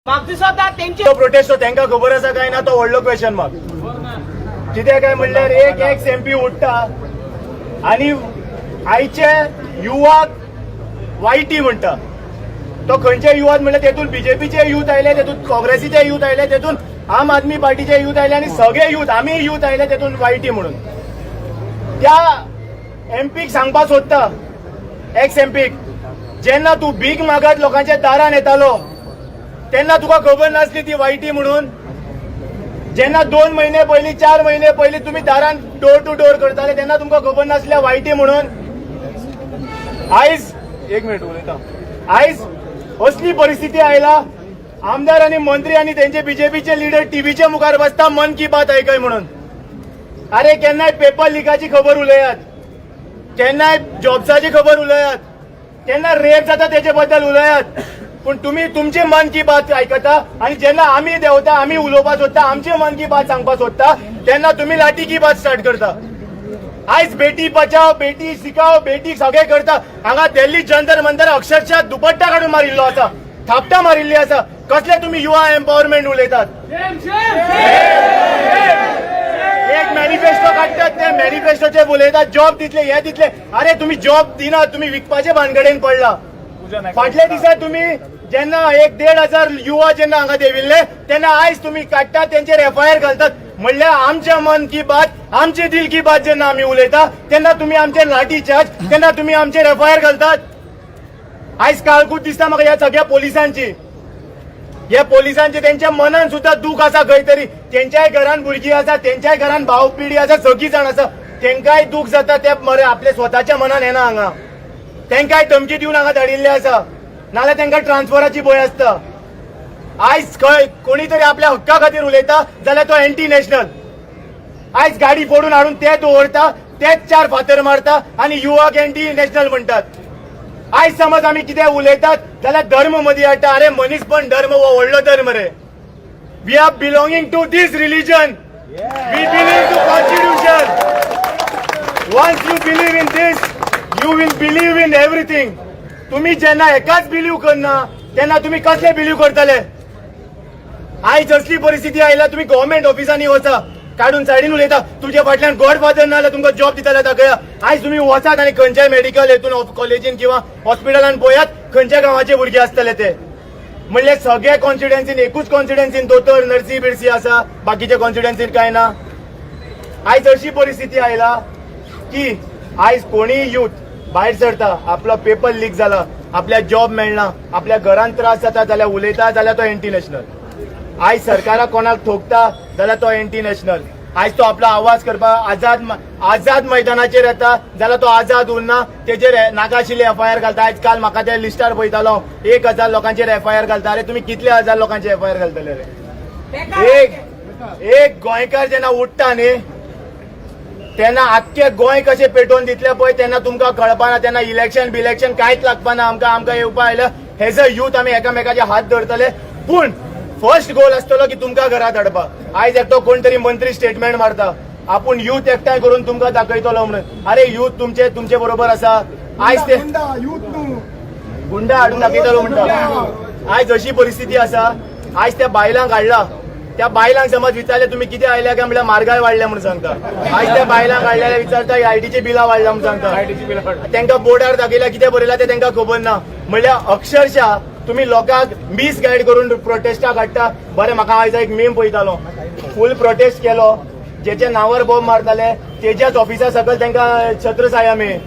म्हाका दिसता तेंचे तो प्रोटेस्ट तो तांकां खबर आसा काय ना तो व्हडलो क्वेश्चन मार्क. कित्याक काय म्हणल्यार एक एक्स एमपी उठता आनी आयचे युवाक वायटी म्हणटा. तो खंयचे युवात म्हणल्यार तेतून बीजेपीचे युथ आयले, तेतून काँग्रेसीचे युथ आयले, तेतून आम आदमी पार्टीचे युथ आयले आनी सगळे युथ, आमी युथ आयले तेतून वायटी म्हणून. त्या एमपीक सांगपाक सोदता, एक्स एमपीक, जेन्ना तूं भीक मागत लोकांच्या दारान येतालो तेन्ना तुका खबर नासली ती वायटी म्हणून? जेन्ना 2 म्हयने पयलीं, 4 म्हयने पयलीं तुमी दारान डोर टू डोर करताले तेन्ना तुमकां खबर नासल्या वायटी म्हणून? आयज, एक मिनिट उलयता, आयज असली परिस्थिती आयला, आमदार आनी मंत्री आनी तेंचे बीजेपीचे लिडर टीव्हीच्या मुखार बसता मन की बात आयकय म्हणून. अरे, केन्नाय पेपर लिकाची खबर उलयात, केन्नाय जॉब्साची खबर उलयात, केन्ना रेप जाता तेचे बद्दल उलयात, पूण तुमी तुमचे मन की बात आयकता आनी जेन्ना आमी देंवता, आमी उलोवपाक सोदता, आमचे मन की बात सांगपाक सोदता, तेन्ना तुमी लाठी की बात स्टार्ट करता. आयज बेटी बचाव, बेटी शिकाव, बेटी सगळे करता. हांगा दिल्ली जंतर मंतर अक्षरशः दुपट्टा काडून मारिल्लो आसा, थापटा मारिल्ली आसा. कसले तुमी युवा एम्पावरमेंट उलयतात? एक मॅनिफेस्टो काडटात, ते मॅनिफेस्टोचे उलयतात, जॉब दितले, हे दितले. अरे, तुम्ही जॉब दिना, तुम्ही विकपाचे भानगडेन पडला. फाटल्या दिसा तुम्ही जेन्ना एक 1500 युवा जेन्ना हांगा देविल्ले तेन्ना आयज तुम्ही काडटात, तेंचेर एफआयआर घालतात. म्हणल्यार आमच्या मन की बात, आमचे दिल की बात जेन्ना आमी उलयता तेन्ना तुमी आमचेर लाठी चार्ज, तेन्ना तुमी आमचेर एफआयआर घालतात. आयज काळकूत दिसता म्हाका ह्या सगळ्या पोलिसांची. ह्या पोलिसांचे तेंच्या मनान सुद्दां दूख आसा खंय तरी. तेंच्याय घरान भुरगीं आसा, तेंच्याय घरान भाव पिढी आसा, सगळीं जाण आसा. तेंकाय दूख जाता. ते मरे आपले स्वताच्या मनान येना हांगा. तेंकाय धमकी दिवन हांगा धाडिल्ले आसा, नाल्यार तेंकां ट्रान्सफराची भंय आसता. आयज खंय कोणी तरी आपल्या हक्का खातीर उलयता जाल्यार तो एंटी नॅशनल. आयज गाडी फोडून हाडून ते दवरता, तेच चार फातर मारता आनी युवाक एंटी नॅशनल म्हणटात. आयज समज आमी कितें उलयतात जाल्यार धर्म मदीं हाडटा. अरे, मनीसपण धर्म हो व्हडलो धर्म रे. We are belonging to this religion. We believe to constitution. Once you believe in this, you will believe in everything. तुम्ही जेन्ना एकाच बिलीव करना तेन्ना तुम्ही कसले बिलीव करतले? आयज असली परिस्थिती आयल्या, तुम्ही गव्हर्मेंट ऑफिसांनी वचा, काडून सायडीन उलयता, तुमच्या फाटल्यान गॉड फादर ना जाल्यार तुमकां जॉब दितले दाखया. आयज तुमी वचात आनी खंयच्याय मेडिकल हेतून, कॉलेजीन किंवा हॉस्पिटलान पळयात खंयच्या गांवाचे भुरगे आसतले ते. म्हणल्यार सगळे कॉन्स्टिट्युएन्सीन, एकूच कॉन्स्टिट्युएन्सीन दोतोर, नर्सी बिर्सी आसा, बाकीच्या कॉन्स्टिट्युएन्सीन काय ना. आयज अशी परिस्थिती आयला की आयज कोणीय युथ भायर सरता, आपलो पेपर लीक जाला, आपल्या जॉब मेळना, आपल्या घरान त्रास जाता जाल्यार उलयता जाल्यार तो एंटी नॅशनल. आयज सरकाराक कोणाक ठोकता जाल्यार तो एंटी नॅशनल. आयज तो आपलो आवाज करपाक आझाद आझाद मैदानाचेर येता जाल्यार तो आझाद उरना, तेजेर नाका आशिल्ले एफआयआर घालता. आयज काल म्हाका त्या लिस्टार पळयतालो, 1000 लोकांचेर एफआयआर घालता. अरे, तुमी कितले हजार लोकांचे एफआयआर घालतले रे? एक एक गोंयकार जेन्ना उठता न्ही तेन्ना आख्खे गोंय कशें पेटोवन दितले पळय तेन्ना तुमकां कळपाना. तेन्ना इलेक्शन बिलेक्शन कांयच लागपाना आमकां. आमकां येवपा आयल्या एज अ युथ आमी एकामेकाचे हात धरतले, पूण फर्स्ट गोल आसतलो की तुमकां घरात हाडपाक. आयज एकटो कोण तरी मंत्री स्टेटमेंट मारता, आपूण युथ एकठांय करून तुमकां दाखयतलो म्हणून. अरे, युथ तुमचे तुमचे बरोबर आसा. आयज ते गुंडा हाडून दाखयतलो म्हणटा. आयज अशी परिस्थिती आसा, आयज त्या बायलांक हाडला, त्या बायलांक समज विचारले तुम्ही कितें आयल्या काय म्हणल्यार म्हारगाय वाडल्या म्हणून सांगता. आयज त्या बायलांक हाडल्या, विचारता लायटीची बिलां वाडल्या म्हणून सांगता. तांकां बोर्डार दाखयल्या, कितें बरयलां तें तांकां खबर ना. म्हणल्यार अक्षरशः तुम्ही लोकांक मिसगायड करून प्रोटेस्टा काडटा. बरें, म्हाका आयज एक मेम पळयतालो, फूल प्रोटेस्ट केलो, जेच्या नांवार बॉम्ब मारताले तेज्याच ऑफिसा सकयल तांकां छत्रछाया मेळ्ळी.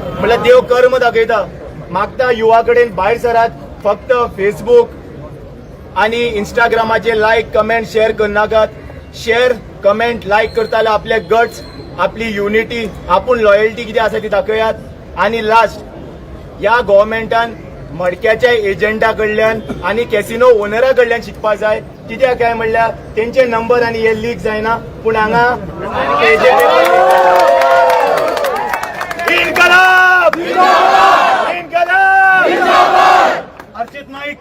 म्हणल्यार देव कर्म दाखयता. मागता युवा कडेन, भायर सरात. फक्त फेसबूक आणि इंस्टाग्रामाचे लायक, कमेंट, शेअर करनाकात. शेअर, कमेंट, लायक करताले आपले गट्स, आपली युनिटी, आपूण लॉयल्टी कितें आसा ती दाखयात. आणि लास्ट, ह्या गव्हर्मेंटान मडक्याच्या एजंटा कडल्यान आनी कॅसिनो ओनरा कडल्यान शिकपा जाय. कित्याक काय म्हणल्यार तेंचे नंबर आनी हे लीक जायना, पूण हांगा एजंट. इन्कलाब, इन्कलाब! हर्षित नाईक.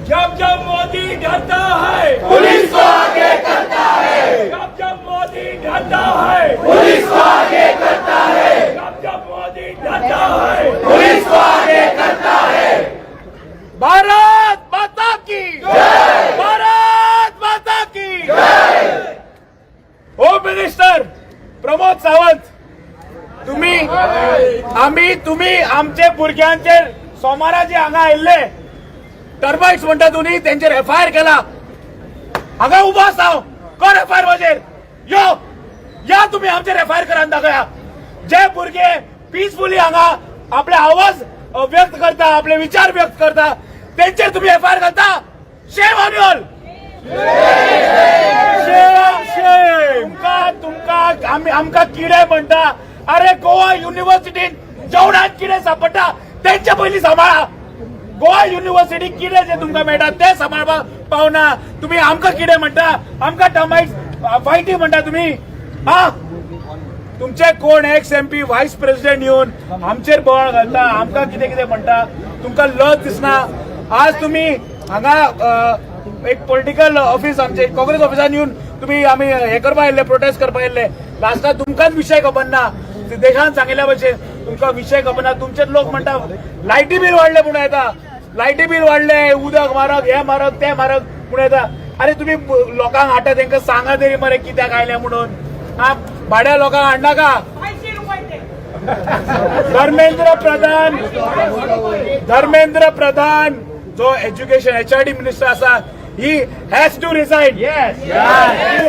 जब जब मोदी डरता है, पुलिस को आगे करता है. जब जब मोदी डरता है, पुलिस को आगे करता है. जब जब मोदी डरता है, पुलिस को आगे करता है. भारत माता की. आमचे भुरग्यांचेर सोमारा जे हांगा आयिल्ले टर्माइट्स म्हणटा तुमी, तेंचेर एफआयआर केला. हांगा उबो आसा हांव, कर एफआयआर म्हजेर. यो या तुमी आमचेर एफआयआर करान दाखया. जे भुरगे पिसफुली हांगा आपले आवाज व्यक्त करता, आपले विचार व्यक्त करता, तेंचेर तुमी एफआयआर घालता. Shame on you all. तुमकां तुमकां आमी आमकां किडे म्हणटा. अरे, गोवा युनिव्हर्सिटीन जेवणात किडे सापडटा, तेंचे पयलीं सांबाळा. गोवा युनिव्हर्सिटी किडे जे तुमकां मेळटा ते सांबाळपाक पावना, तुमी आमकां किडे म्हणटा, आमकां टर्माइट्स फायटी म्हणटा तुमी. हा, तुमचे कोण ex MP, vice president येवन आमचेर बोवाळ घालता, आमकां कितें कितें म्हणटा, तुमकां लज दिसना? आज तुमी हांगा एक पॉलिटिकल ऑफिस, आमचे काँग्रेस ऑफिसान येवन तुमी आमी हे करपा आयिल्ले, प्रोटेस्ट करपा आयिल्ले. लास्टाक तुमकांच विशय खबर ना. देशान सांगिल्ल्या भशेन तुमकां विशय खबर ना. तुमचे लोक म्हणटा लायटी बील वाडले म्हणून येता, लायटी बील वाडले, उदक म्हारग, हे म्हारग, ते म्हारग म्हणून येता. अरे, तुमी लोकांक हाडटा तेंकां सांगा तरी मरे कित्याक आयले म्हणून. हा, भाड्या लोकांक हाडनाका. धर्मेंद्र प्रधान, धर्मेंद्र प्रधान जो एज्युकेशन एचआरडी मिनिस्टर आसा, he has to resign. He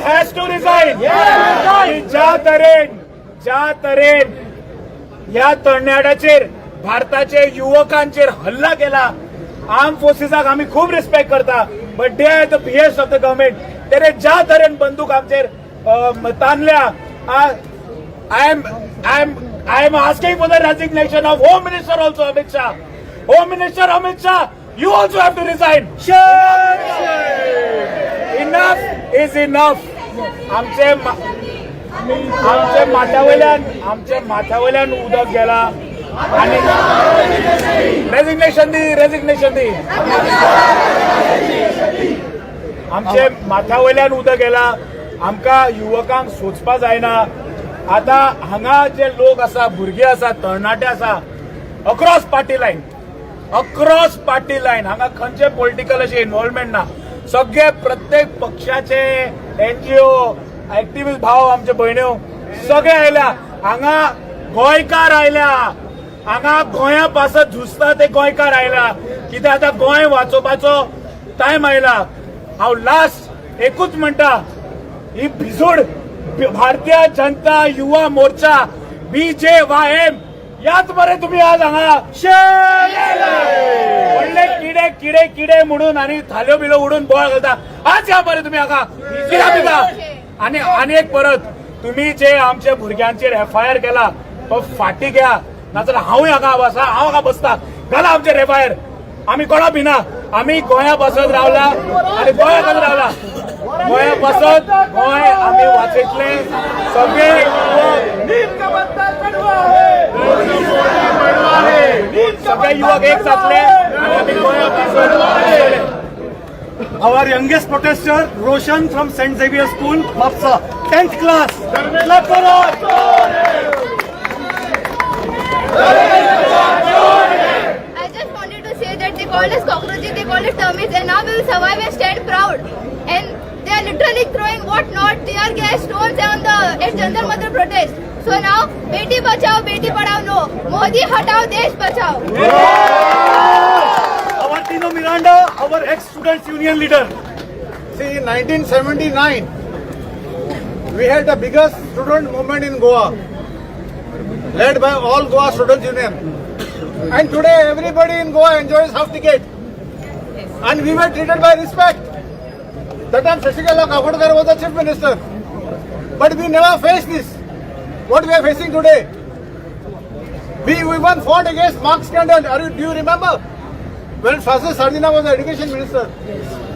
has to resign. ज्या तरेन ह्या तरणाट्याचेर, भारताचे युवकांचेर हल्ला केला, आर्म फोर्सेसाक आमी खूब रिस्पेक्ट करता, but they are the behest of the government. तेणे ज्या तरेन बंदूक आमचेर ताणल्या, I am asking for the resignation of Home Minister also, Amit Shah. Home Minister Amit Shah, you also have to resign. Enough is enough. आमचे माथ्या वयल्यान उदक गेला आणि रेजिग्नेशन दी, रेजिग्नेशन दी. आमचे माथ्या वयल्यान उदक गेला. आमकां युवकांक सोचपा जायना. आतां हांगा जे लोक आसा, भुरगे आसा, तरणाटे आसा, across party line, across party line, हांगा खंयचे पॉलिटिकल अशें इन्वॉल्वमेंट ना. सगळे प्रत्येक पक्षाचे एनजीओ, एक्टिविस्ट भाव, आमचे भयण्यो सगळे आयल्या हांगा. गोंयकार आयल्या हांगा, गोंया पासत झुजता ते गोंयकार आयला. कित्याक आतां गोंय वाचोवपाचो टायम आयला. हांव लास्ट एकूच म्हणटा, ही भिजूड भारतीय जनता युवा मोर्चा, बीजेवायएम, याच मरे तुम्ही आज हांगा व्हडले किडे किडे किडे म्हणून आणि थाल्यो बिलो उडून बोवाळ घालता. आज या मरे तुम्ही हांगा कित्याक पिता? आणि आणि एक परत, तुम्ही जे आमच्या भुरग्यांचेर एफआयआर केला तो फाटी घ्या, नाजाल्यार हांवूय हांगा बसा, हांव हांगा बसता. घाला आमचेर एफआयआर, आमी कोणा भिना. आमी गोंया बसत रावला आणि गोंया कसं रावला, गोंया बसत गोंय आमी वाचयतले. सगळे युवक, सगळे युवक एक जातले आणि आमी गोंया बसत वाचयतले. Our youngest protester, Roshan from St. Xavier School, Mapsa, 10th class. Clap for us. I just wanted to say that they called us cockroaches, they called us termites, and now we will survive and stand proud. And they are literally throwing what not, tear gas, stones on the at Jantar Mantar protest. So now, Beti Bachao, Beti Padhao, no. Modi हटाओ, देश बचाओ. Our Tino Miranda, our ex-students union leader. See, in 1979, we had the biggest student movement in Goa, led by All Goa Students Union. And today, everybody in Goa enjoys half ticket. And we were treated by respect. That time, Shashikala Kakodkar was the chief minister. But we never faced this, what we are facing today. We even fought against mark scandal. Do you remember? When Francis Sardinha was the education minister.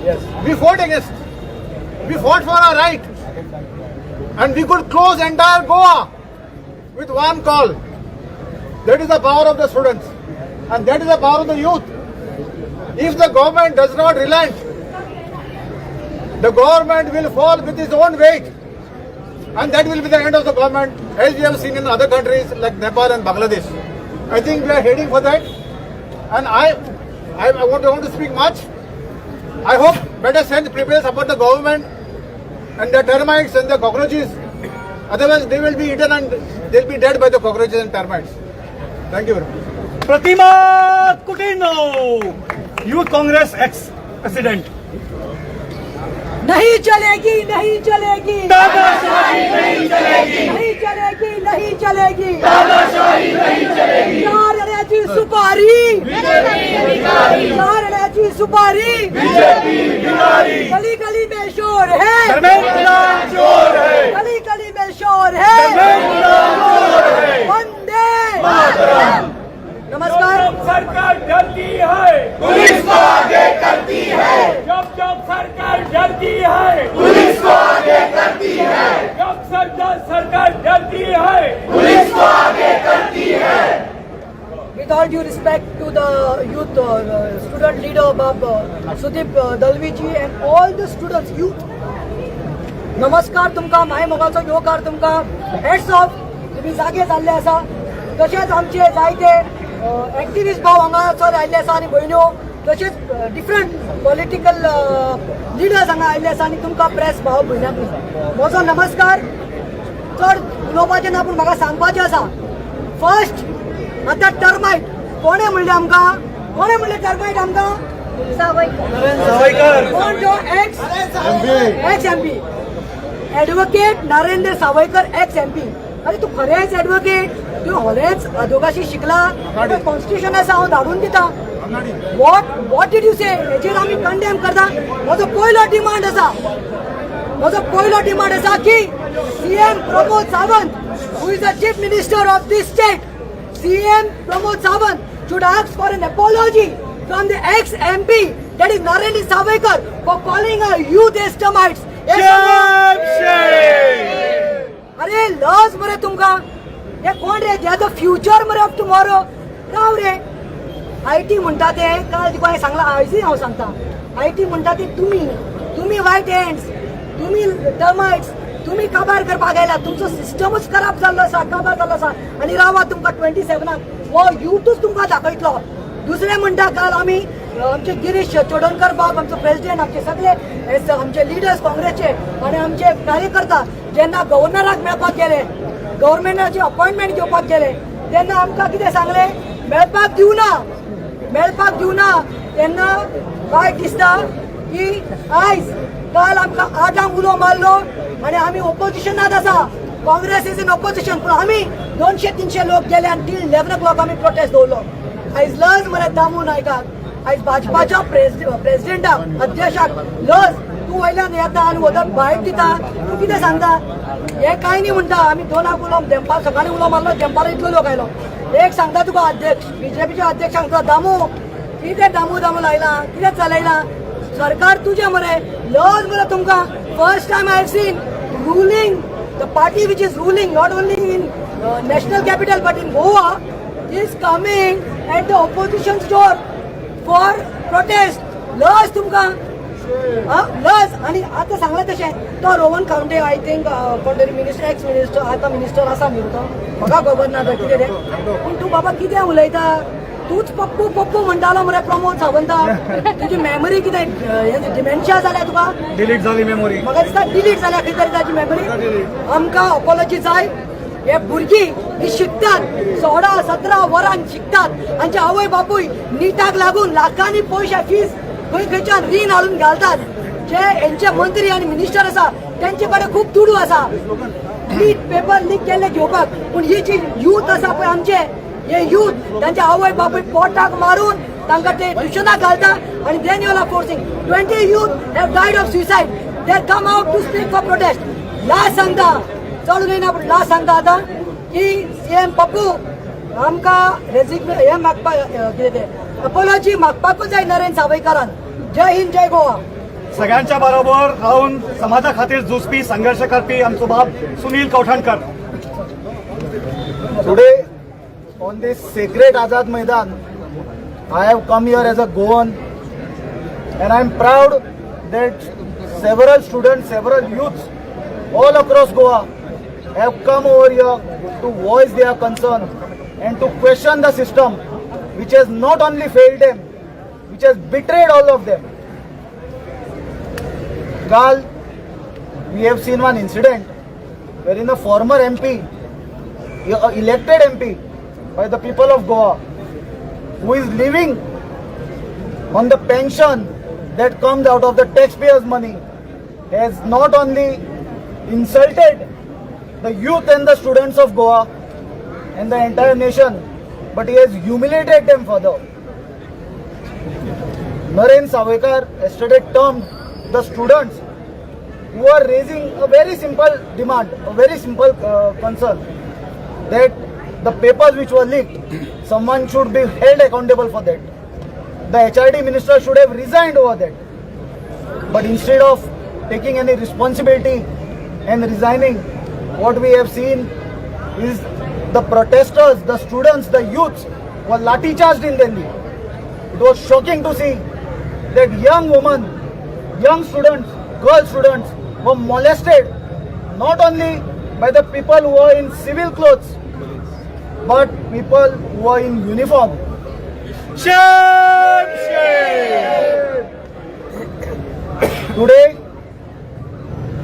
Yes. We fought against. We fought for our right. And we could close entire Goa with one call. That is the power of the students. And that is the power of the youth. If the government does not relent, the government will fall with its own weight. And that will be the end of the government, as we have seen in other countries like Nepal and Bangladesh. I think we are heading for that. And I don't want to speak much. I hope better sense prevails about the government and the termites and the cockroaches. Otherwise, they will be eaten and they'll be dead by the cockroaches and termites. Thank you very much. Pratima Coutinho, Youth Congress ex president. नहीं चलेगी, नहीं चलेगी, तानाशाही नहीं चलेगी। नहीं चलेगी, नहीं चलेगी। तानाशाही नहीं चलेगी। चार आण्याची सुपारी, बीजेपी चार आण्याची सुपारी। बीजेपी भिखारी। गली गली में शोर है, धर्मेंद्र प्रधान चोर है। गली गली में शोर है। धर्मेंद्र प्रधान चोर है। वंदे मातरम। नमस्कार। जब सरकार डरती है, पुलिस को आगे करती है। जब जब सरकार डरती है, पुलिस को आगे करती है। जब सरकार सरकार डरती है, पुलिस को आगे करती है। With all due respect to the youth student leader Bab Sudeep Dalvi ji and all the students, youth, नमस्कार तुमकां, माय मोगाचो येवकार तुमकां। हॅट्स ऑफ, तुमी जागे जाल्ले आसा। तशेंच आमचे जायते एक्टिविस्ट भाव हांगासर आयिल्ले आसा आनी भयण्यो, तशेंच डिफरंट पॉलिटिकल लिडर्स हांगा आयिल्ले आसा आनी तुमकां प्रेस भाव भयण्यांक म्हजो नमस्कार। चड उलोवपाचें ना, पूण म्हाका सांगपाचें आसा। फर्स्ट, आतां टर्मायट कोणें म्हणलें आमकां? कोणें म्हणलें टर्मायट आमकां? सावयकर। कोण जो ex MP advocate Narendra Sawaikar, ex MP. अरे, तूं खरेंच एडवोकेट? तूं खरेंच आदवोगाशी शिकला? कॉन्स्टिट्युशन आसा, हांव धाडून दिता। What did you say? हेचेर आमी कंडेम करता। म्हजो पयलो डिमांड आसा, म्हजो पयलो डिमांड आसा की CM Pramod Sawant, who is the chief minister of this state, CM Pramod Sawant should ask for an apology from the ex MP, that is Narendra Sawaikar, for calling our youth as termites. अरे, लज मरे तुमकां। हे कोण रे? They are the future मरे of tomorrow. राव रे, I T म्हणटा ते काल तुका हांवें सांगलां, आयजूय हांव सांगता, I T म्हणटा ते तुमी, तुमी वायट हँड्स, तुमी टर्मायट्स, तुमी काबार करपाक आयला। तुमचो सिस्टमूच खराब जाल्लो आसा, काबार जाल्लो आसा। आनी रावा, तुमकां 27 आक हो युथूच तुमकां दाखयतलो। दुसरें म्हणटा, काल आमी आमचे गिरीश चोडणकर बाब, आमचो प्रेसिडेंट, आमचे सगळे हे आमचे लिडर्स काँग्रेसचे आनी आमचे कार्यकर्ता जेन्ना गव्हर्नराक मेळपाक गेले, गव्हर्मेंटाची अपॉयंटमेंट घेवपाक गेले, तेन्ना आमकां कितें सांगलें? मेळपाक दिवना, मेळपाक दिवना। तेन्ना वायट दिसता की आयज काल आमकां 8 आंक उलो मारलो आनी आमी ओपोजिशनात आसा। Congress is in opposition, पूण आमी 200 300 लोक गेले आनी टील 11 ओ क्लॉक आमी प्रोटेस्ट दवरलो। आयज लज मरे दामू नायकाक, आयज भाजपाच्या प्रेसिडेंटाक, अध्यक्षाक लज। तूं वयल्यान येता आनी वदत भायर दिता। तूं कितें सांगता हें कांय न्ही म्हणटा। आमी 2 आंक उलो, देंपार सकाळीं उलो मारलो, देंपार इतलो लोक आयलो। एक सांगता तुका, अध्यक्ष, बीजेपीचे अध्यक्ष सांगता, दामू, कितें दामू दामू लायला? कितें चलयला सरकार तुजें मरे? लज मरे तुमकां। First time I have seen ruling the party which is ruling not only in national capital but in Goa is coming at the opposition's door for protest. लज तुमकां, हा? लज। आणि आता सांगलें तशें तो रोहन खंवटे, I think कोण तरी मिनिस्टर, एक्स मिनिस्टर, आतां मिनिस्टर आसा न्ही तो, म्हाका खबर ना तो कितें तें। पूण तूं बाबा कितें उलयता? तूच पप्पू पप्पू म्हणटालो मरे प्रमोद सावंता। तुजी मेमरी कितें, डिमेन्शिया जाल्या तुका? डिलीट झाली मेमोरी। म्हाका दिसता डिलीट जाल्या खंय तरी ताची मेमरी। आमकां अपॉलॉजी जाय। हे भुरगीं ही शिकतात, 16 17 वरां शिकतात। हांचे आवय बापूय निटाक लागून लाखांनी पयशे फीस खंय खंयच्यान रीण हाडून घालतात। जे हेंचे मंत्री आनी मिनिस्टर आसा तेंचे कडेन खूब दुडू आसा नीट पेपर लीक केल्ले घेवपाक, पूण ही जी यूथ आसा पळय, आमचे हे यूथ, तांचे आवय बापूय पोटाक मारून तांकां ते ट्युशनाक घालता आनी then you are forcing. 20 youth have died of suicide. They come out to speak for protest. Last सांगता, चड उलयना, पूण लास्ट सांगता आतां की सीएम पप्पू, आमकां रेजिग्न हें मागपाक, कितें तें, अपॉलॉजी मागपाकूच जाय नरेंद्र सावयकारान। जय हिंद, जय गोवा। सगळ्यांच्या बरोबर राहून समाजा खातीर झुजपी, संघर्ष करपी आमचो बाब Sunil Kavathankar. Today, on this sacred Azad Maidan, I have come here as a Goan and I am proud that several students, several youths all across Goa have come over here to voice their concern and to question the system which has not only failed them, which has betrayed all of them. काल, we have seen one incident wherein a former MP, a elected MP by the people of Goa, who is living on the pension that comes out of the taxpayers' money, has not only insulted the youth and the students of Goa and the entire nation, but he has humiliated them further. Naren Sawaikar yesterday termed the students who are raising a very simple demand, a very simple concern, that the papers which were leaked, someone should be held accountable for that. The HRD minister should have resigned over that. But instead of taking any responsibility and resigning, what we have seen is the protesters, the students, the youths were lathi charged in Delhi. It was shocking to see that young women, young students, girl students were molested not only by the people who were in civil clothes, but people who were in uniform. Shame, shame. Today,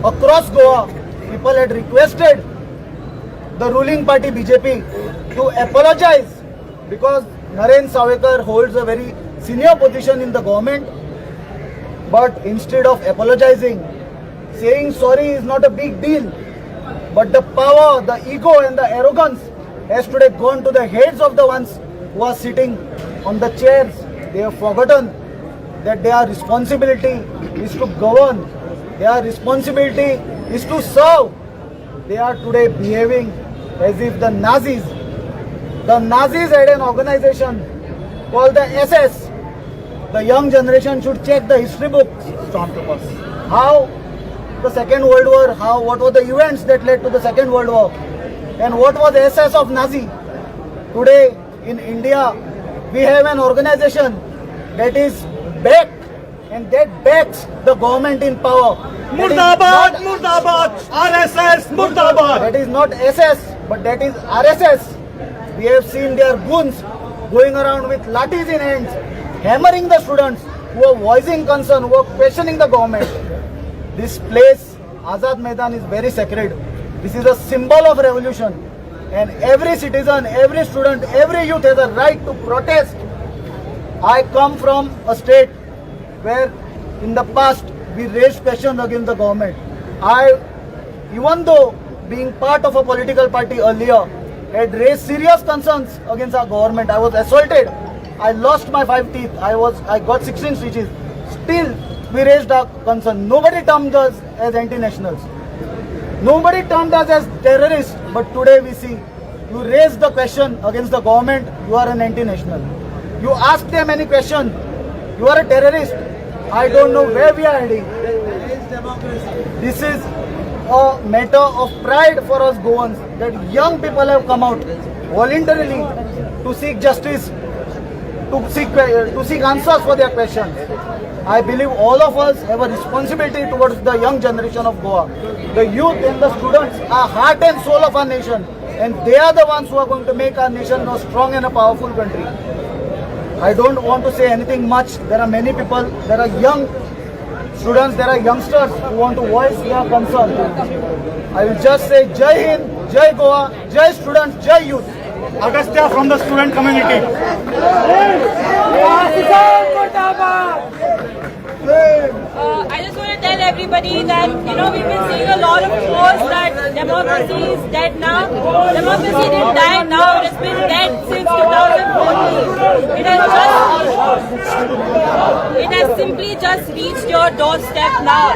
across Goa, people had requested the ruling party BJP to apologize because Naren Sawaikar holds a very senior position in the government. But instead of apologizing, saying sorry is not a big deal. But the power, the ego and the arrogance has today gone to the heads of the ones who are sitting on the chairs. They have forgotten that their responsibility is to govern, their responsibility is to serve. They are today behaving as if the Nazis had an organization called the SS. The young generation should check the history books. Stormtroopers. How the Second World War, what were the events that led to the Second World War, and what was the SS of Nazi. Today in India, we have an organization that is backed and that backs the government in power. Murdabad, Murdabad, RSS, Murdabad. That is not SS, but that is RSS. We have seen their goons going around with lathis in hands, hammering the students who are voicing concern, who are questioning the government. This place, Azad Maidan, is very sacred. This is a symbol of revolution. And every citizen, every student, every youth has a right to protest. I come from a state where in the past we raised questions against the government. I, even though being part of a political party earlier, had raised serious concerns against our government. I was assaulted. I lost my 5 teeth. I got 16 stitches. Still, we raised our concern. Nobody termed us as anti-nationals. Nobody termed us as terrorists. But today we see, you raise the question against the government, you are an anti-national. You ask them any question, you are a terrorist. I don't know where we are heading. This is a matter of pride for us Goans that young people have come out voluntarily to seek justice, to seek answers for their questions. I believe all of us have a responsibility towards the young generation of Goa. The youth and the students are heart and soul of our nation, and they are the ones who are going to make our nation a strong and a powerful country. I don't want to say anything much. There are many people, there are young students, there are youngsters who want to voice their concern. I will just say Jai Hind, Jai Goa, Jai students, Jai youth. Agastya from the student community. I just want to tell everybody that, you know, we've been seeing a lot of posts that democracy is dead now. Democracy didn't die now, it has been dead since 2014. It has simply just reached your doorstep now.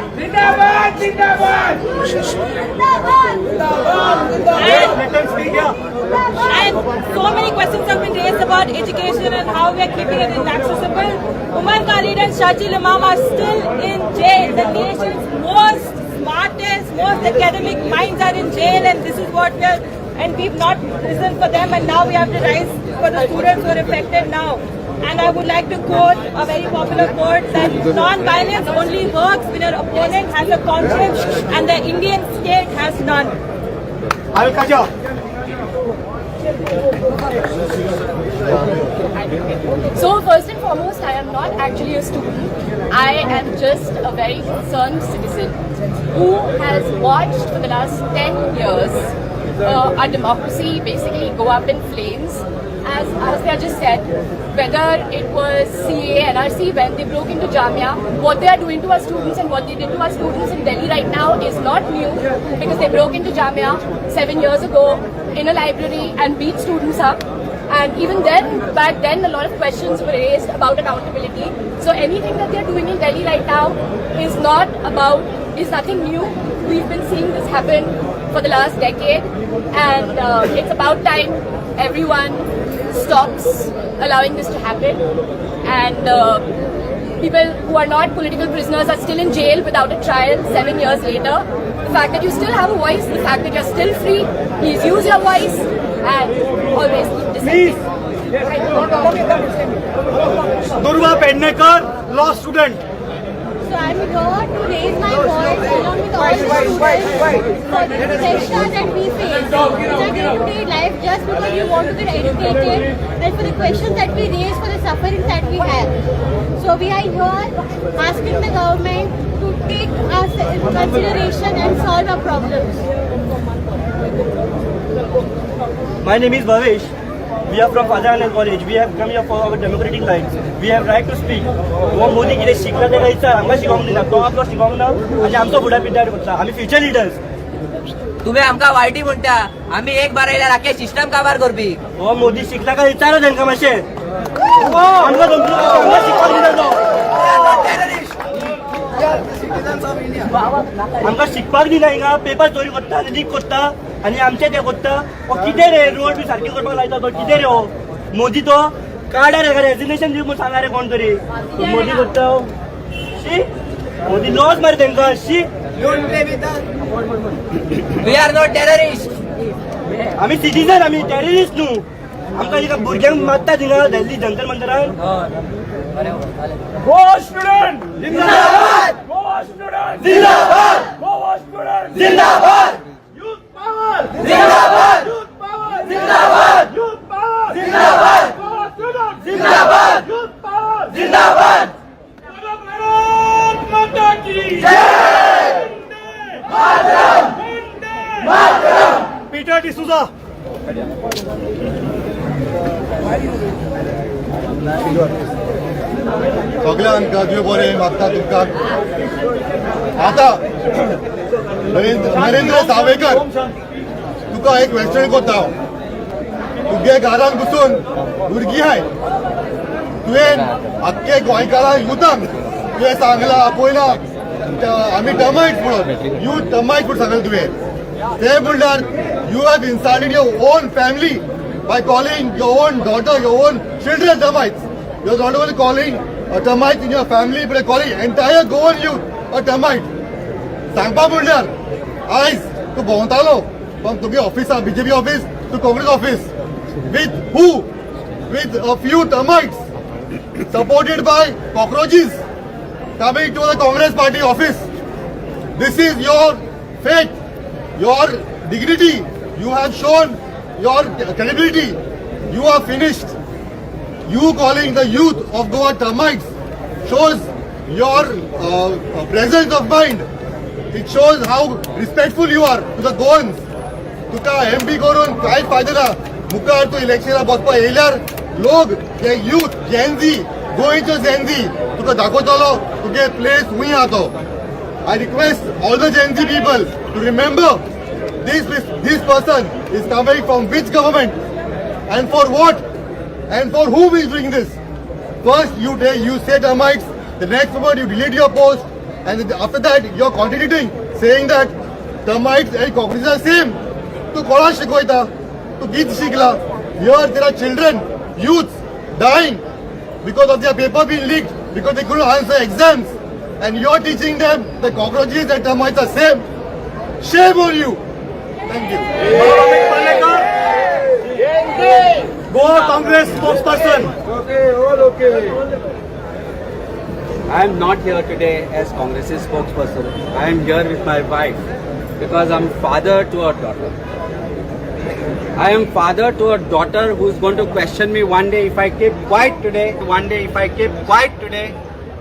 And so many questions have been raised about education and how we are keeping it inaccessible. Umar Khalid and Sharjeel Imam are still in jail. The nation's most smartest, most academic minds are in jail, and this is what we are, and we've not risen for them, and now we have to rise for the students who are affected now. And I would like to quote a very popular quote that non-violence only works when your opponent has a conscience and the Indian state has none. Alkaja. So first and foremost, I am not actually a student. I am just a very concerned citizen who has watched for the last 10 years our democracy basically go up in flames. As Agastya just said, Whether it was CAA, NRC, when they broke into Jamia, what they are doing to our students and what they did to our students in Delhi right now is not new, because they broke into Jamia 7 years ago in a library and beat students up. And even then, back then, a lot of questions were raised about accountability. So anything that they're doing in Delhi right now is not about, is nothing new. We've been seeing this happen for the last decade, and it's about time everyone stops allowing this to happen. And people who are not political prisoners are still in jail without a trial 7 years later. The fact that you still have a voice, the fact that you're still free, please use your voice and always keep dissenting. Durva Pednekar, law student. So I'm here to raise my voice along with all the students for the pressure that we face in our day-to-day life just because we want to get educated and for the questions that we raise, for the sufferings that we have. So we are here asking the government to take us in consideration and solve our problems. My name is Bhavesh. We are from Father Anand College. We have come here for our democratic rights. We have right to speak. हो मोदी कितें शिकला तेका विचार. आमकां शिकोवंक दिना. तो आपलो शिकोवंक ना आनी आमचो फुडार पिड्ड्यार करता. आमी फ्युचर लिडर्स. तुम्ही आमकां वायटी म्हणटा. आमी एक बार येयल्यार आख्खे सिस्टम काबार करपी. हो मोदी शिकला काय विचारा तांकां मातशें. आमकां आमकां शिकपाक दिना तो. आमकां शिकपाक दिना. हिंगा पेपर चोरी करता, लीक करता आनी आमचे ते करता. हो कितें रे, रोड बी सारके करपाक लायता तो. कितें रे हो मोदी? तो काडा रे, रेजिग्नेशन दी म्हूण सांगा रे कोण तरी. मोदी करता. शी, मोदी, लॉस मरे तांकां. शी. We are not terrorist. आमी सिटीजन, आमी टेररिस्ट न्हू. आमकां हिंगा भुरग्यांक मारता थिंगा दिल्ली जंतर मंतरान. गोवा स्टुडंट जिंदाबाद! गोवा स्टुडंट जिंदाबाद! गोवा स्टुडंट जिंदाबाद! युथ पॉवर जिंदाबाद! युथ पॉवर जिंदाबाद! युथ पॉवर जिंदाबाद! गोवा स्टुडंट जिंदाबाद! युथ पॉवर जिंदाबाद! भारत माता की जय! वंदे मातरम! पीटर डिसूजा. सगळ्यांक देव बरें मागता तुमकां. आतां नरेंद्र सावेकर, तुका एक क्वेश्चन करता हांव. तुगे घरान बसून भुरगीं आहाय. तुवें आख्खे गोंयकारांक, युथांक तुवें सांगलां, आपयलां आमी टर्मायट म्हणून, यूथ टर्मायट म्हणून सांगलें तुवें. ते म्हणल्यार you have insulted your own family by calling your own daughter, your own children termites. You are not only calling a termite in your family, but calling entire Goan youth a termite. सांगपा म्हणल्यार आयज तूं भोंवतालो from तुगे ऑफिसा, BJP office to Congress office, with who? With a few termites supported by cockroaches coming to the Congress party office. This is your fate, your dignity. You have shown your credibility. You are finished. You calling the youth of Goa termites shows your presence of mind. It shows how respectful you are to the Goans. तुका MP करून कांयच फायदो ना. मुखार तूं इलेक्शनाक बसपा येयल्यार लोक जे युथ, जेनझी, गोंयचो जेनझी तुका दाखयतलो तुगे प्लेस खूंय आहा तो. I request all the Gen Z people to remember this person is coming from which government and for what and for whom is doing this. First you take, you say termites, the next moment you delete your post, and after that you're contradicting, saying that termites and cockroaches are same. तूं कोणा शिकवता? तूं कित शिकला? Here there are children, youths dying because of their paper being leaked, because they couldn't answer exams, and you're teaching them the cockroaches and termites are same. Shame on you. Thank you. Amit Palekar, Goa Congress spokesperson. I am not here today as Congress's spokesperson. I am here with my wife because I'm father to a daughter. I am father to a daughter who's going to question me one day if I keep quiet today. One day if I keep quiet today,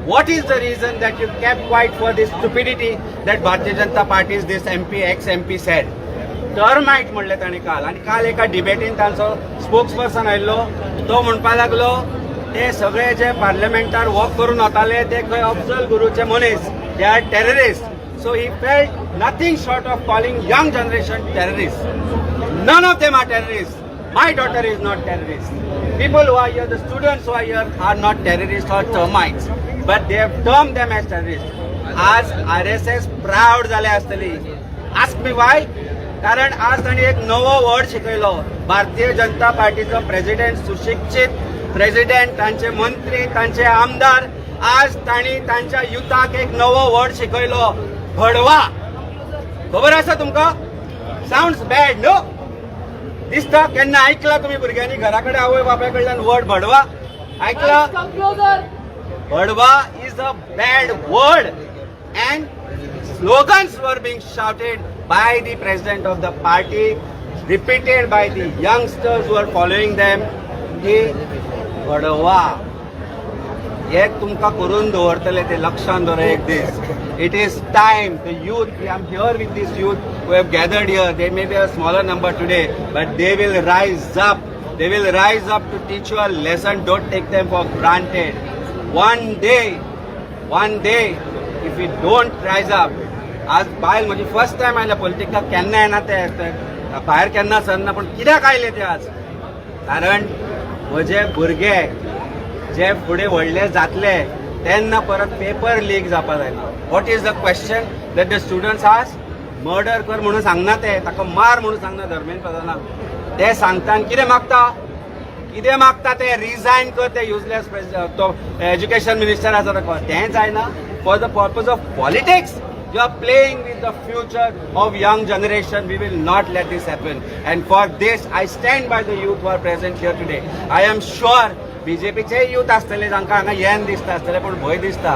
what is the reason that you kept quiet for this stupidity that Bharatiya Janata Party's this MP, ex-MP said? Termite म्हणले ताणें काल. आनी काल एका डिबेटीन तांचो spokes person आयिल्लो, तो म्हणपाक लागलो ते सगळे जे पार्लमेंटार वॉक करून वताले ते खंय अफजल गुरूचे मनीस, they are terrorist. So he felt nothing short of calling young generation terrorist. None of them are terrorist. My daughter is not terrorist. People who are here, the students who are here are not terrorists or termites, but they have termed them as terrorists. आज RSS proud जाले आसतली. Ask me why? कारण आज तांणी एक नवो word शिकयलो. Bharatiya Janata पार्टीचो president, सुशिक्षीत president, तांचे मंत्री, तांचे आमदार, आज तांणी तांच्या युथाक एक नवो वर्ड शिकयलो, भडवा. खबर आसा तुमकां? Sounds bad, no? दिसता केन्ना ऐकला तुम्ही भुरग्यांनी घरा कडेन आवय बापाय कडल्यान वर्ड भडवा ऐकला? भडवा is a bad word and slogans were being shouted by the president of the party, repeated by the youngsters who are following them, की भडवा हे तुमकां करून दवरतले ते लक्षात दवर एक दीस. It is time the youth, I am here with this youth who have gathered here. They may be a smaller number today, but they will rise up. They will rise up to teach you a lesson. Don't take them for granted. One day, one day, if we don't rise up. आज बायल म्हजी first time आयल्या पॉलिटिकाक. केन्ना येना ते, ते भायर केन्ना सरना, पूण कित्याक आयले ते आज? कारण म्हजे भुरगे जे फुडें व्हडले जातले तेन्ना परत पेपर लीक जावपा जायना. What is the question that the students ask? Murder कर म्हणून सांगना ते, ताका मार म्हणून सांगना धर्मेंद्र प्रधानाक. ते सांगता आनी कितें मागता? कितें मागता ते? रिजायन कर ते युजलेस तो एज्युकेशन मिनिस्टर आसा ताका. तें जायना, for the purpose of politics you are playing with the future of young generation. We will not let this happen. And for this, I stand by the youth who are present here today. I am sure बीजेपीचे youth आसतले जांकां हांगा येन दिसता आसतले, पूण भंय दिसता,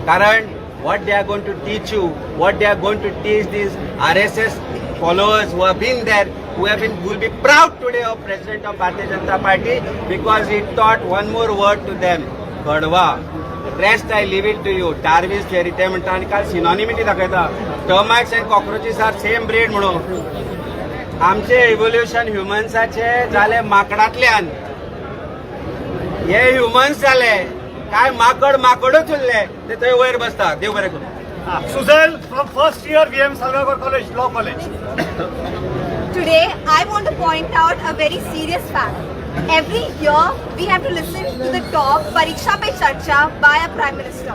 कारण what they are going to teach you, what they are going to teach these RSS followers who have been there, who have been, will be proud today of President of Bharatiya Janata Party because he taught one more word to them, भडवा. Rest I leave it to you. Darwin's theory ते म्हणटा आनी काल सिनॉनिमिटी दाखयता, termites and cockroaches are same breed म्हणून. आमचे evolution ह्युमन्साचे जाले माकडांतल्यान. हे humans जाले काय माकड माकडूच उरले ते थंय वयर बसता. देव बरें करूं. Suzel from first year, VM Salgaocar College, Law College. Today, I want to point out a very serious fact. Every year, we have to listen to the talk Pariksha Pe Charcha by a Prime Minister.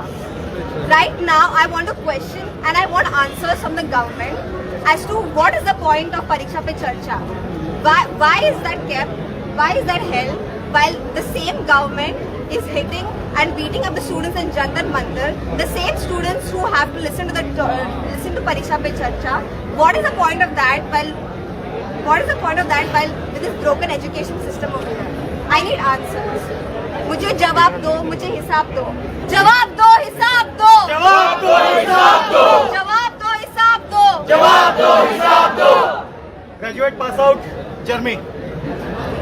Right now, I want to question and I want answers from the government as to what is the point of Pariksha Pe Charcha. Why is that kept? Why is that held? While the same government is hitting and beating up the students in Jantar Mantar, the same students who have to listen to Pariksha Pe Charcha. What is the point of that? While what is the point of that while with this broken education system over here? I need answers. मुझे जवाब दो, मुझे हिसाब दो. जवाब दो, हिसाब दो. जवाब दो, हिसाब दो. जवाब दो, हिसाब दो. जवाब दो, हिसाब दो. Graduate pass out, Jeremy.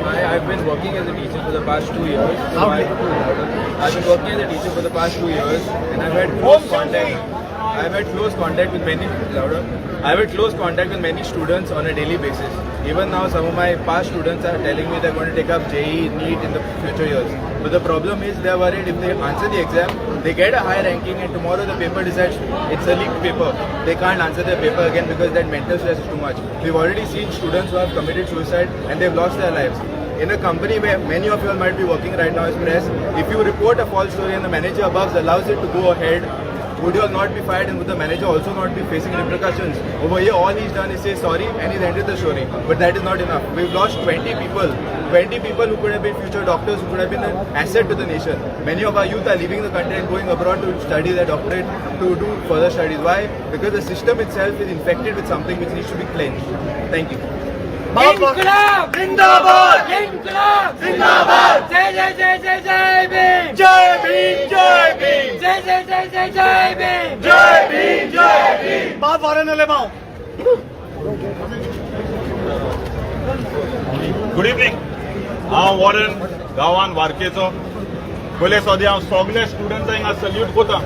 I've been working as a teacher for the past 2 years. So I've been working as a teacher for the past 2 years, and I've had close contact. I've had close contact with many louder. I've had close contact with many students on a daily basis. Even now, some of my past students are telling me they're going to take up JEE, NEET in the future years. But the problem is they're worried if they answer the exam, they get a high ranking, and tomorrow the paper decides it's a leaked paper. They can't answer their paper again because that mental stress is too much. We've already seen students who have committed suicide and they've lost their lives. In a company where many of you all might be working right now as press, if you report a false story and the manager above allows it to go ahead, would you all not be fired and would the manager also not be facing repercussions? Over here, all he's done is say sorry and he's ended the story. But that is not enough. We've lost 20 people. 20 people who could have been future doctors, who could have been an asset to the nation. Many of our youth are leaving the country and going abroad to study their doctorate, to do further studies. Why? Because the system itself is infected with something which needs to be cleansed. Thank you. इनकलाब जिंदाबाद. इनकलाब जिंदाबाद. जय जय जय जय जय भीम. जय भीम, जय भीम. जय जय जय जय जय भीम. जय भीम, जय भीम. बाप Warren Alemao. Good evening. हांव वॉरन, गांवान वारकेचो. पयले सोदी हांव सगल्या स्टुडंट्सांक हिंगा सल्यूट करता.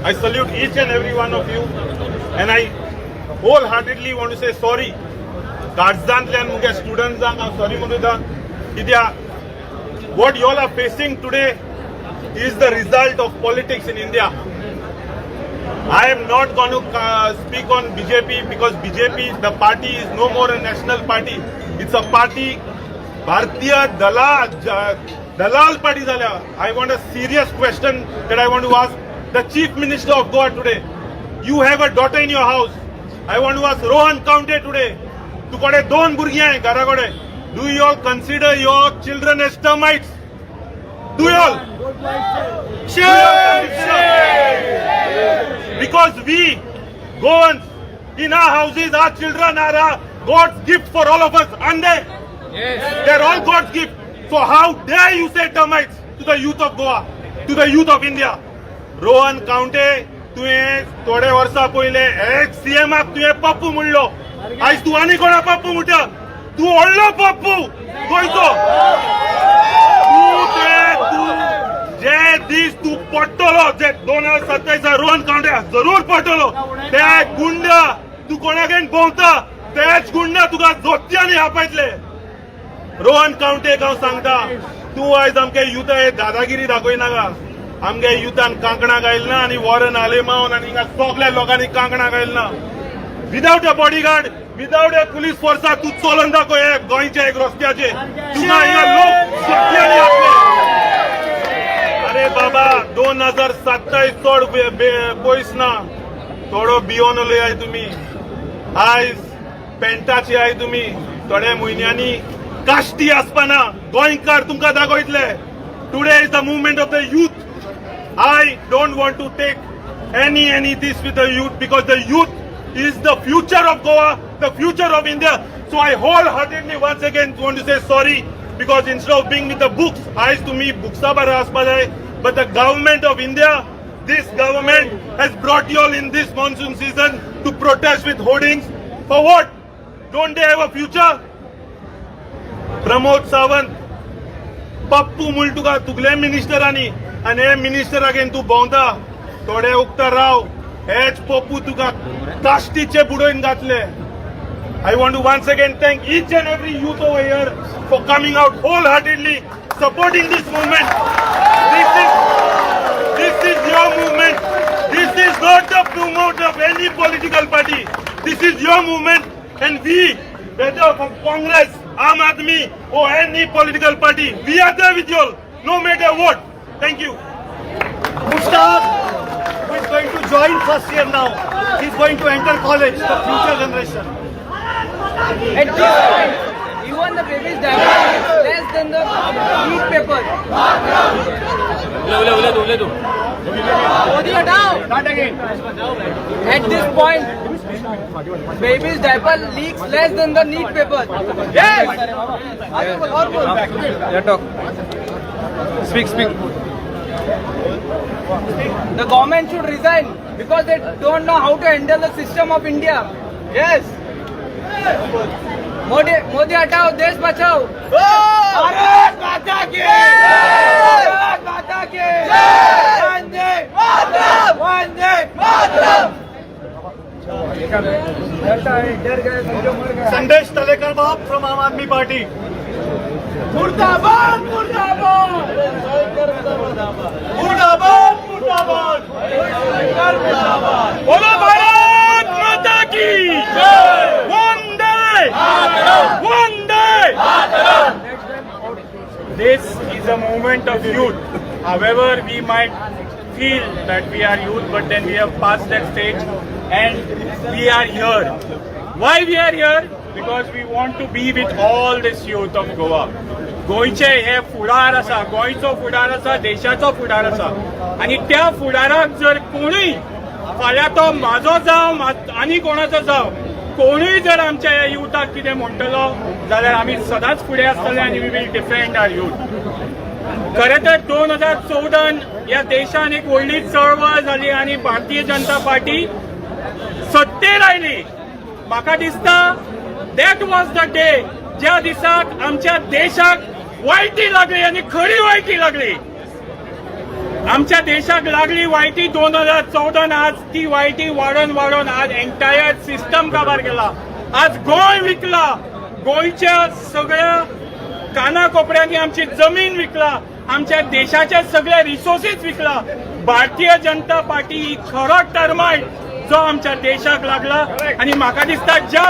I salute each and every one of you and I wholeheartedly want to say sorry. काळजांतल्यान मुगे स्टुडंट्सांक हांव सॉरी म्हणटा, कित्याक what you all are facing today is the result of politics in India. I am not going to speak on BJP because BJP, the party, is no more a national party. It's a party, Bharatiya Dalal party जाल्या. I want a serious question that I want to ask the Chief Minister of Goa today. You have a daughter in your house. I want to ask Rohan Khaunte today. तुकडे दोन भुरगीं आहे घरा कडेन. Do you all consider your children as termites? Do you all? Shame! Because we Goans, in our houses, our children are our God's gift for all of us, aren't they? Yes. They're all God's gift. So how dare you say termites to the youth of Goa, to the youth of India? Rohan Khaunte, तुवें थोडे वर्सां पयले x सीएमाक तुवें पप्पू म्हणलो. आयज तूं आनी कोणा पप्पू म्हणटा? तूं व्हडलो पप्पू गोंयचो तूं. ते तूं जे दीस तूं पडटलो, जे 2027 रोहन खवंटे जरूर पडटलो, ते गुंड तूं कोणाकडेन भोंवता तेच गुंड तुका जोत्यांनी आपयतले. रोहन खवंटेक हांव सांगता, तूं आयज आमगे युथा हे दादागिरी दाखयनाका. आमगे युथान कांकणां घायल ना आनी वॉरन आलेमावन आनी हिंगा सगल्या लोकांनी कांकणां घायल ना. Without a bodyguard, without a police फोर्सा तूं चलोन दाखय हे गोंयच्या एक रस्त्याचे. तुका हिंगा लोक जोत्यांनी आपले. अरे बाबा, 2027 चड पयस ना. थोडो भियोन उलयाय तुमी. आयज पेंटाची I तुमी, थोड्या म्हयन्यांनी काश्टी आसपाना. गोंयकार तुमकां दाखयतले. Today is the movement of the youth. I don't want to take any this with the youth because the youth is the future of Goa, the future of India. So I wholeheartedly once again want to say sorry because instead of being with the books, आयज तुमी बुक्सा बारा आसपा जाय, but the government of India, this government has brought you all in this monsoon season to protest with hoardings. For what? Don't they have a future? Pramod Sawant, Pappu म्हूण तुका तुगले मिनिस्टरांनी आनी हे मिनिस्टरागेन तूं भोंवता. थोडे उक्ता राव, हेच पप्पू तुका काश्टीचे बुडोवन घातले. I want to once again thank each and every youth over here for coming out wholeheartedly supporting this movement. This is your movement. This is not the movement of any political party. This is your movement, and we, whether from Congress, Aam Aadmi or any political party, we are there with you all, no matter what. Thank you. Mushtaq, who is going to join first year now. He's going to enter college, the future generation. At this point, even the baby's diaper is less than the NEET paper. Modi हटाओ. At this point, baby's diaper leaks less than the NEET paper. Yes. आगे बोल, और बोल. Yeah, talk. Speak, speak. The government should resign because they don't know how to handle the system of India. Yes. Modi Modi हटाओ, देश बचाओ. भारत माता की, भारत माता की, Vande Mataram, Vande Mataram. Sandesh Talekar Baab from Aam Aadmi Party. मुर्दाबाद, मुर्दाबाद. मुर्दाबाद, मुर्दाबाद. बोलो भारत माता की, Vande Vande. This is a movement of youth. However, we might feel that we are youth, but then we have passed that stage and we are here. Why we are here? Because we want to be with all this youth of Goa. गोंयचे हे फुडार आसा, गोंयचो फुडार आसा, देशाचो फुडार आसा आनी त्या फुडाराक जर कोणूय, फाल्यां तो म्हाजो जावं आनी कोणाचो जावं, कोणूय जर आमच्या ह्या युथाक कितें म्हणटलो जाल्यार आमी सदांच फुडें आसतले आनी we will defend our youth. खरें तर 2014 ह्या देशान एक व्हडली चळवळ जाली आनी भारतीय जनता पार्टी सत्तेर आयली. म्हाका दिसता that was the day ज्या दिसाक आमच्या देशाक वायटी लागली आनी खरी वायटी लागली. आमच्या देशाक लागली वायटी 2014. आज ती वायटी वाडोवन वाडोवन आज एंटायर सिस्टम काबार केला. आज गोंय विकला. गोंयच्या सगळ्या काना कोपऱ्यांनी आमची जमीन विकला. आमच्या देशाचे सगळे रिसोर्सीस विकला. भारतीय जनता पार्टी ही खरो टर्मायट जो आमच्या देशाक लागला. आणि म्हाका दिसता ज्या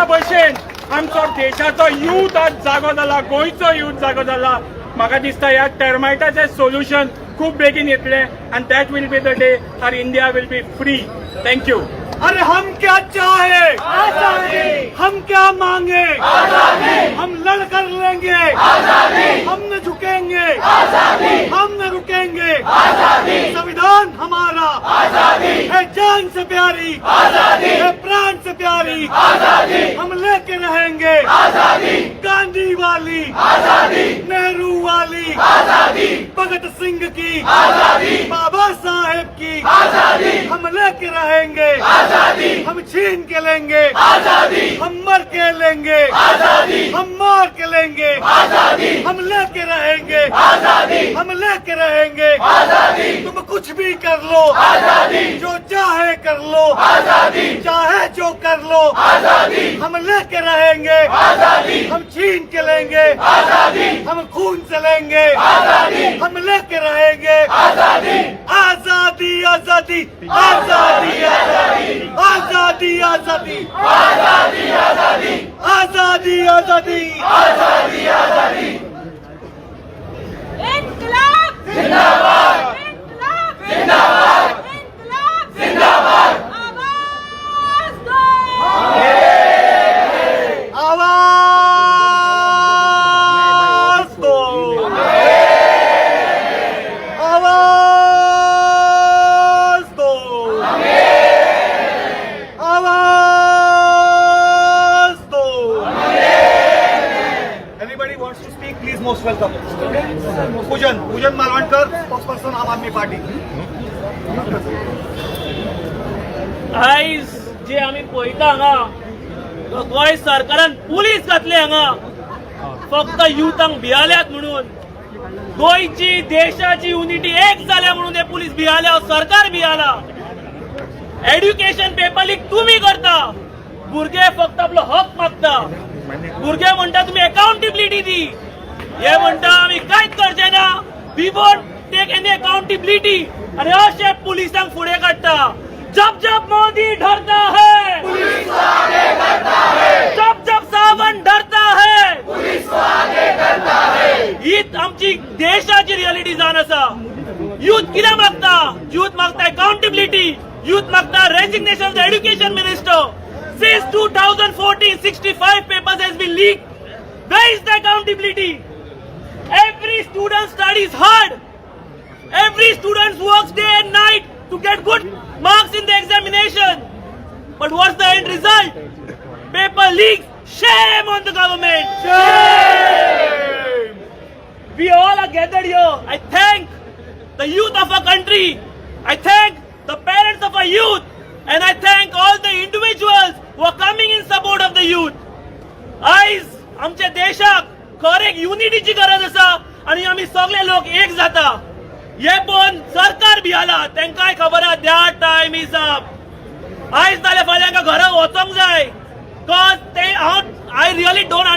भशेन आमचो देशाचो यूथ आज जागो जाला, गोंयचो यूथ जागो जाला, म्हाका दिसता ह्या टर्मायटाचें सोल्युशन खूब बेगीन येतलें आनी that will be the day our India will be free. Thank you. अरे, हम क्या चाहे? आजादी. हम क्या मांगे? आजादी. हम लड़ कर लेंगे आजादी. हम न झुकेंगे आजादी. हम न रुकेंगे आजादी. संविधान हमारा आजादी है, जान से प्यारी आजादी है, प्राण से प्यारी आजादी हम लेके रहेंगे आजादी. गांधी वाली आजादी, नेहरू वाली आजादी, भगत सिंह की आजादी, बाबा साहेब की आजादी हम लेके रहेंगे आजादी. हम छीन के लेंगे आजादी, हम मर के लेंगे आजादी, हम मार के लेंगे आजादी. हम लेके रहेंगे आजादी, हम लेके रहेंगे आजादी. तुम कुछ भी कर लो आजादी, जो चाहे कर लो आजादी, चाहे जो कर लो आजादी. हम लेके रहेंगे आजादी, हम छीन के लेंगे आजादी, हम खून से लेंगे आजादी. हम लेके रहेंगे आजादी. आजादी, आजादी, आजादी, आजादी, आजादी, आजादी, आजादी, आजादी, आजादी, आजादी. इनकलाब जिंदाबाद! इनकलाब जिंदाबाद! इनकलाब जिंदाबाद! आवाज दो! आवाज दो, आवाज दो, आवाज दो. Anybody wants to speak, please, most welcome. Pujan, Pujan Malvankar, spokesperson, Aam Aadmi Party. आयज जे आमी पळयता हांगा, गोंय सरकारान पुलीस घातले हांगा फक्त युथांक भियाल्यात म्हणून. गोंयची, देशाची युनिटी एक जाल्या म्हणून हे पुलीस भियाल्या, सरकार भियाला. एड्युकेशन पेपर लीक तुम्ही करता. भुरगे फक्त आपलो हक मागता. भुरगे म्हणटा, तुमी अकाउंटेबिलिटी दी. हे म्हणटा, आमी कांयच करचे ना, we won't take any accountability. आणि अशे पुलिसांक फुडें काडटा. जब जब मोदी डरता है, पुलिस को आगे करता है. जब जब सावंत डरता है, पुलिस को आगे करता है. हीच आमची देशाची रियालिटी जावन आसा. युथ कितें मागता? युथ मागता अकाउंटेबिलिटी. युथ मागता resignation of the education minister. Since 2014, 65 papers has been leaked. Where is the accountability? Every student studies hard. Every student works day and night to get good marks in the examination. But what's the end result? Paper leaks. Shame on the government. Shame. We all are gathered here. I thank the youth of our country. I thank the parents of our youth. And I thank all the individuals who are coming in support of the youth. आयज आमच्या देशाक खर एक युनिटीची गरज आसा आणि आमी सगळे लोक एक जाता हे पळोवन सरकार भियाला. तांकांय खबर आहा, their time is up. आयज जाल्यार फाल्यां हांकां घरा वचोंक जाय, कॉज ते हांव I really don't